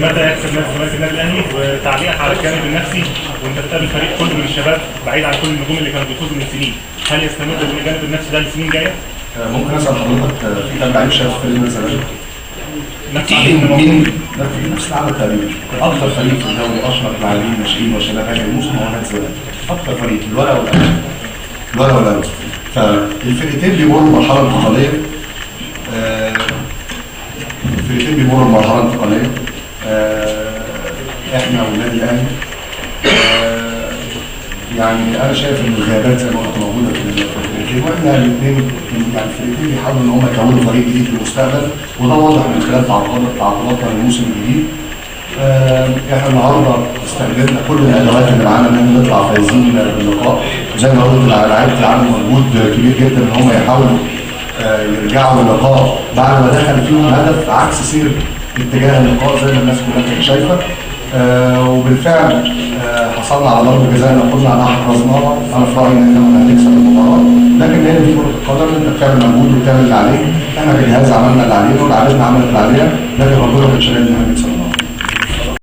متى يكسب نادي الزمالك النادي الاهلي؟ وتعليقك على الجانب النفسي وانت بتقابل فريق كله من الشباب بعيد عن كل النجوم اللي كانوا بيفوزوا من سنين، هل يستمر الجانب النفسي ده لسنين جاية؟ ممكن اسال حضرتك في كام لعيب شاف فريق نادي الزمالك؟ مين؟ لا، في نفس العدد تقريبا. اكثر فريق في الدوري اشرك لاعبين ناشئين وشباب هذا الموسم هو نادي الزمالك، اكثر فريق الورقة والقلم. الورقة والقلم. فالفرقتين بيمروا بمرحلة انتقالية. الفرقتين بيمروا بمرحلة انتقالية. احنا والنادي الاهلي. يعني انا شايف ان الغيابات زي ما قلت موجودة في الفرقتين، واحنا الاثنين يعني الفرقتين بيحاولوا ان هم يكونوا فريق جديد في المستقبل، وده واضح من خلال تعاقداتنا للموسم الجديد. احنا النهارده استخدمنا كل الادوات اللي معانا ان احنا نطلع فايزين باللقاء، وزي ما قلت لعيبة عملوا مجهود كبير جدا ان هم يحاولوا يرجعوا للقاء بعد ما دخل فيهم هدف عكس سير اتجاه اللقاء زي ما الناس كلها كانت شايفه. وبالفعل حصلنا على ضربه جزاء لو كنا احرزناها، انا في رايي ان احنا كنا هنكسب المباراة، لكن هي دي كره القدم، انت بتعمل مجهود وبتعمل اللي عليك. احنا كجهاز عملنا اللي علينا ولاعيبتنا عملت اللي عليها، لكن ربنا كان شايل ان احنا نكسب.